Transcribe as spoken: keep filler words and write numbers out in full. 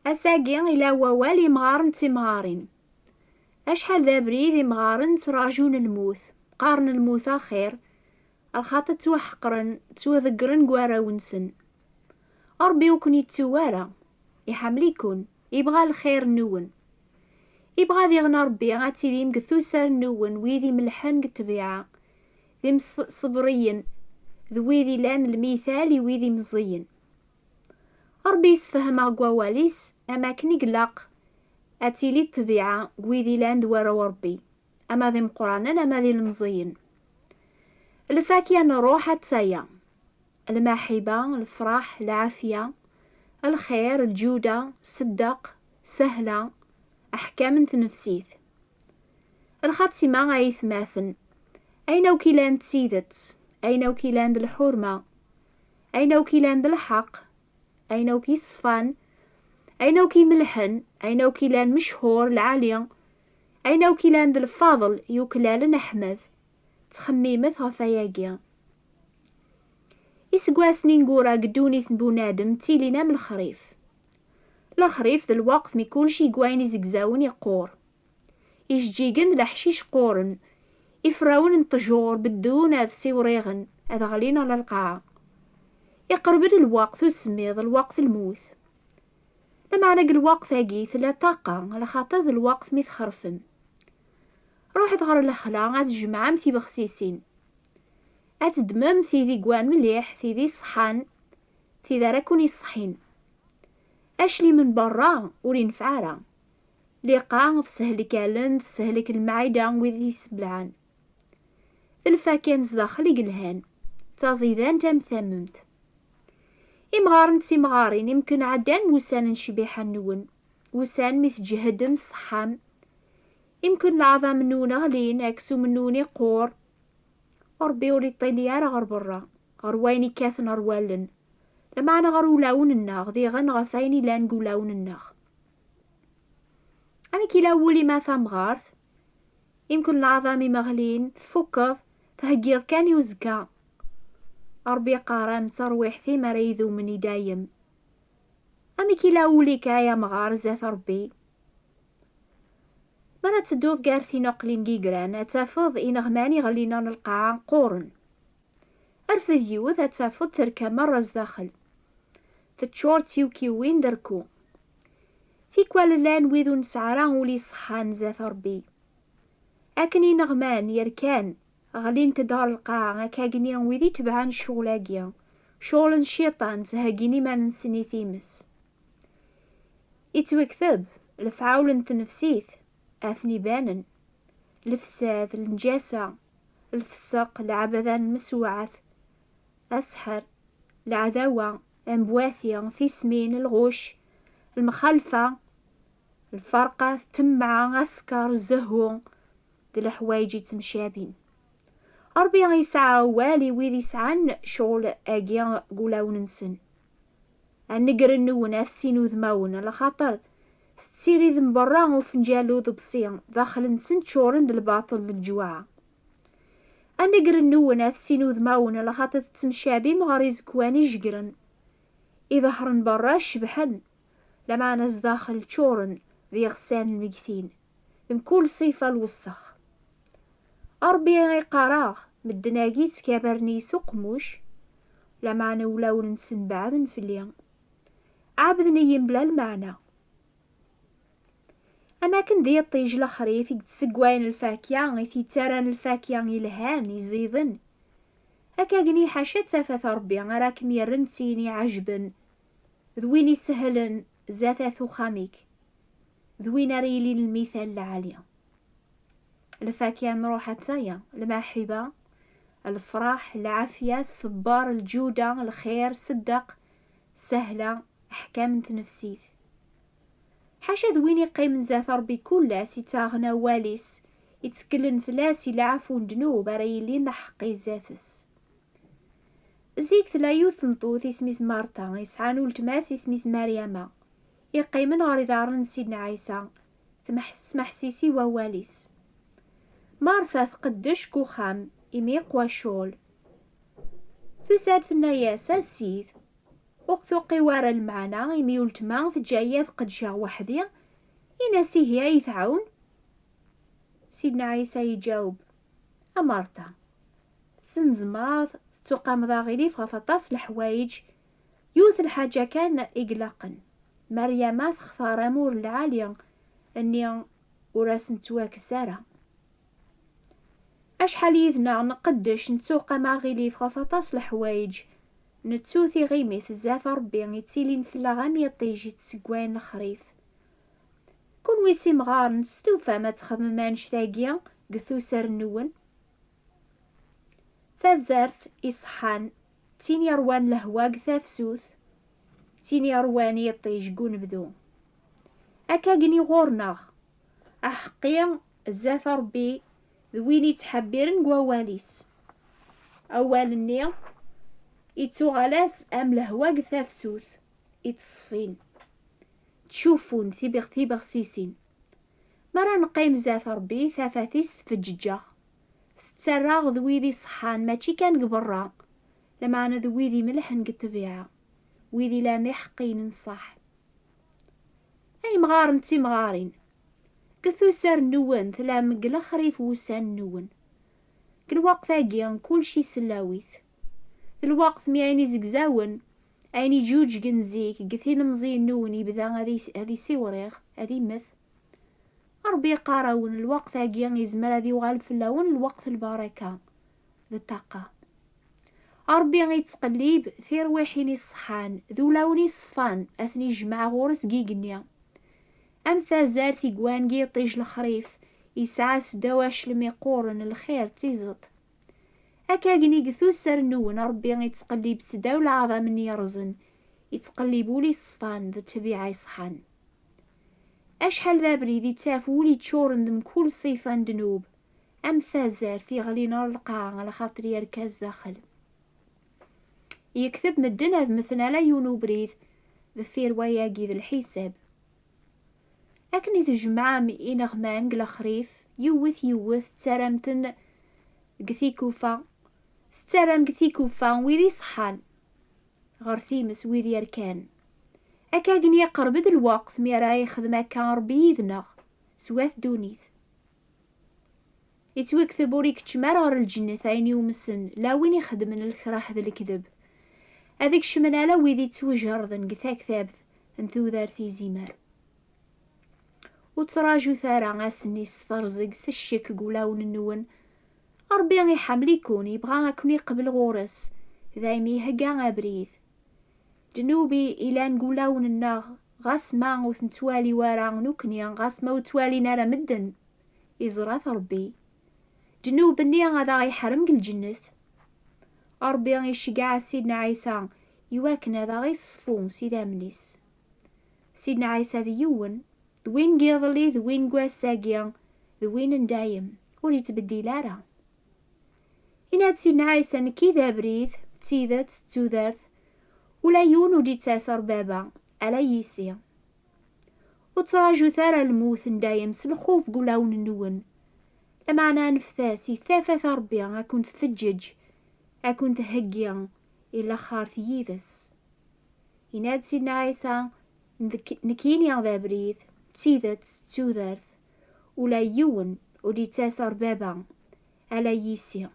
Ass-agi ila wawal imɣaren d timɣarin. Acḥal d abrid imɣaren ttrajun lmut, qqaren lmut axir, lxaṭer ttwaḥeqren, ttwaḍeggren deg warraw-nsen. Ṛebbi ur ken-ittu ara, iḥemmel-iken, ibɣa lxir-nwen. Ibɣa diɣen Ṛebbi ad tilim deg tusar-nwen wid imelḥen deg ṭṭbiɛa, d imṣebriyen, d wid ilan lmital i wid imeẓẓiyen. Ṛebbi yessefhem-aɣ deg wawal-is am akken i ilaq ad tili ṭṭbiɛa deg wid ilan d warraw Ṛebbi, ama d imeqqranen ama d ilemẓiyen. Lfakya n ṛṛuḥ attaya: lmaḥiba, lefṛaḥ, lɛafya, lxir, lǧuda, ṣṣeddaq, sahla, aḥkam n tnefsit. Lxatima ay atmaten, ayen akk ilan d tidet, ayen akk ilan d lḥurma, ayen akk ilan d lḥeqq, ayen akk yeṣfan, ayen akk imelḥen, ayen akk ilan mechur, lɛali, ayen akk ilan d lfaḍel yuklalen Ḥmed. Ttxemmimet ɣef wayagi. Iseggasen ineggura deg ddunit n bunadem ttilin am lexrif. Lexrif d lweqt mi kullec deg wayen izegzawen iqqur. Ijeǧǧigen d leḥcic qquren, iferrawen n ṭṭjur beddun ad ssiwriɣen, ad ɣlin ɣer lqaɛa. Iqreb-d lweqt usemmiḍ, lweqt lmut. Lameɛna deg lweqt-agi tella ṭṭaqa, lxaṭer d lweqt mi txerfem. Ruḥet ɣer lexla ad tjemɛem tibexsisin. Ad teddmem tid igwan mliḥ, tid iṣeḥḥan, tid ara ken-iṣeḥḥin. Aclim n berra ur ineffeɛ ara. Liqa tessehlik allen, tessehlik lmaɛida n wid i t-isbelɛen. D lfakya n zdaxel i yelhan, d taẓidant am tamemt. Imɣaren d timɣarin imken ɛeddan wussan n ccbiḥa-nwen, wussan mi tǧehdem tṣeḥḥam. Imken leɛḍam-nwen ɣlin, aksum-nwen iqqur. Ṛebbi ur iṭṭili ara ɣer berra, ɣer wayen ikkaten ɣer wallen, lameɛna ɣer ulawen-nneɣ, diɣen ɣef wayen ilan deg ulawen-nneɣ. Amek ila wul-im a tamɣart? Imken leɛḍam-im ɣlin, tfukkeḍ, theggiḍ kan i uzekka. Ṛebbi yeqqar-am d tarwiḥt-im ara idumen i dayem. Amek ila wul-ik ay amɣar zdat Ṛebbi? Mi ara tedduḍ gar tineqlin n yigran, ad tafeḍ ineɣman iɣlin ɣer lqaɛa qquren. Rfed yiwet, ad tafeḍ terka merra zdaxel. Teččur d tiwkiwin d rku. Tikwal llan wid ur nesɛi ara ul iṣeḥḥan zdat Ṛebbi. Akken ineɣman yerkan, ɣlint-d ɣer lqaɛa, akkagni wid itebɛen ccɣel-agi, ccɣel n cciṭan, ttheggin iman-nsen i times. Ittwekteb lefɛul n tnefsit, ad ten-ibanen: lefsad, lneǧasa, lfeṣṣeq, leɛbada n lmesweɛt, aseḥḥer, leɛdawa, ambwati, tismin, lɣuc, lemxalfa, lferqat, ṭṭemɛa, asekkeṛ, zzehhu, d leḥwayeǧ yettemcabin. Ṛebbi yesɛa awal i wid yesɛan ccɣel-agi deg wulawen-nsen. Anegr-nwen ad t-sin udmawen, lxaṭer tettiridem berra ufenǧal n uḍebsi, daxel-nsen ččuren d lbaṭel d leǧwaɛ. Anegr-nwen ad t-sin udmawen, lxaṭer tettemcabim ɣer iẓekwan ijegren. Iḍehren berra cebḥen, lameɛna zdaxel ččuren d iɣsan lmegtin, d mkul ṣṣifa lwessex. Ṛebbi iqqar-aɣ, medden-agi ttkabaren-iyi s uqemmuc, lameɛna ulawen-nsen beɛden fell-i. Ɛebden-iyi mebla lmeɛna. Am akken d iṭij lexrif i yessegwayen lfakya, i t-yettarran lfakya yelhan, iẓiden, akkagni ḥaca tafat Ṛebbi ara kem-yerren d tin iɛejben, d win isehlen zdat at uxxam-ik, d win ara yilin lmital lɛali. Lfakya n ṛṛuḥ attaya: lmaḥiba, lefṛaḥ, lɛafya, ṣṣebber, lǧuda, lxir, ṣṣeddaq, sahla, aḥkam n tnefsit. Ḥaca d win iqqimen zdat Ṛebbi kul ass, ittaɣen awal-is, itteklen fell-as i lɛafu n ddnub ara yilin d aḥeqqi zdat-s. Zik tella yiwet tmeṭṭut isem-is Marta, yesɛan ultma-s isem-is Maryama, iqqimen ɣer iḍarren n Sidna Ɛisa, tmeḥ-, tesmeḥsis i wawal-is. Marta tqeddec deg uxxam, imi yeqwa ccɣel. Tusa-d tenna-yas: "A Ssid, Ur k-tuqiw ara lmeɛna imi uletma teǧǧa-yi ad qeddceɣ weḥd-i? Ini-as ihi ad yi-tɛawen. Sidna Ɛisa iǧaweb: A Marta, tessenzmeḍ, tettuqameḍ aɣilif ɣef aṭas leḥwayeǧ, yiwet lḥaǧa kan i ilaqen. Meryama textar amur lɛali, nni ur as-nettwakkes ara. Acḥal yid-neɣ nqeddec, nettuqam aɣilif ɣef aṭas leḥwayeǧ, nettu tiɣimit zdat Ṛebbi ittilin fell-aɣ am yiṭij i tsegwayen lexrif. Kunwi s imɣaren, testufam ad txedmem annect-agi deg tusar-nwen? Tazart iṣeḥḥan d tin yerwan lehwa deg tafsut, d tin yerwan yiṭij deg unebdu. Akka-gni ɣur-neɣ, aḥeqqi zdat Ṛebbi d win ittḥebbiren deg wawal-is. Awal-nni ittuɣal-as am lehwa deg tafsut, ittṣeffin, ttcuffun tibeɣ-, tibexsisin. Mi ara neqqim zdat Ṛebbi, tafat-is tfeǧǧeǧǧeɣ, tettarraɣ d wid iṣeḥḥan mačči kan deg berra, lameɛna d wid imelḥen deg ṭṭbiɛa, wid ilan d iḥeqqiyen n ṣṣeḥ. Ay imɣaren d timɣarin, deg tusar-nwen tlam deg lexrif n wussan-nwen. Deg lweqt-agi, kullec isellawit. D lweqt mi ayen izegzawen, ayen iǧuǧgen zik deg tilemẓiyin-nwen, yebda ad is-, ad isiwriɣ, ad immet. Ṛebbi iqqar-awen, lweqt-agi izmer ad yuɣal fell-awen lweqt n lbaraka d ṭṭaqa. Ṛebbi ittqellib tirwiḥin iṣeḥḥan d ulawen iṣfan, ad ten-ijmeɛ ɣur-s deg igenni. Am tazart igwan deg yiṭij lexrif, isɛa seddaw aclem iqquren, lxir d tiẓeṭ. Akka-gni deg tusar-nwen, Ṛebbi ittqellib seddaw leɛḍam-nni yerrẓen, ittqellib ul iṣfan d ṭṭbiɛa iṣeḥḥan. Acḥal d abrid ittaf wul iččuren d mkul ṣṣifa n ddnub, am tazart iɣlin ɣer lqaɛa, alaxaṭer yerka zdaxel. Yekteb medden ad mmten ala yiwen ubrid deffir wayagi d lḥisab. Akken i tjemɛem ineɣman deg lexrif, yiwet yiwet, tettarram-ten deg tikufa, tettarram deg tikufa wid iṣeḥḥan, ɣer times wid yerkan. Akka-gni iqerreb-d lweqt mi ara yexdem akka Ṛebbi yid-neɣ s wat ddunit. Ittwikteb ur ikeččem ara ɣer lǧennet ayen yumsen, la win ixedmen lekraḥ d lekdeb. Ad ikecmen ala wid ittwajerrden deg taktabt n tudert izimer. Ur ttraǧut ara ass-nni s terẓeg, s ccek deg wulawen-nwen. Ṛebbi iḥemmel-iken, yebɣa ad ken-iqbel ɣur-s, daymi ihegga abrid. Ddnub i ilan deg wulawen-nneɣ, ɣas ma ur t-nettwali ara nekni, ɣas ma ur t-ttwalin ara medden, iẓra-t Ṛebbi. Ddnub-nni ad aɣ-iḥrem deg lǧennet. Ṛebbi iceggeɛ Sidna Ɛisa iwakken ad aɣ-iṣfu s idammen-is. Sidna Ɛisa d yiwen, d win n yiḍelli, d win n wass-agi, d win n dayem, ur yettbeddil ara. Yenna-d Sidna Ɛisa: "Nekk i d abrid, d tidet, d tudert, ula yiwen ur d-ittas ar Baba, ala yis-i." Ur ttraǧut ara lmut n dayem s lxuf deg wulawen-nwen, lameɛna anfet-as i tafat n Ṛebbi ad ken-tfeǧǧeǧ, ad ken-theggi i laxert yid-s. Yenna-d Sidna Ɛisa: "Nekk-, nekkini d abrid, d tidet, d tudert, ula yiwen ur d-ittas ar Baba, ala yis-i."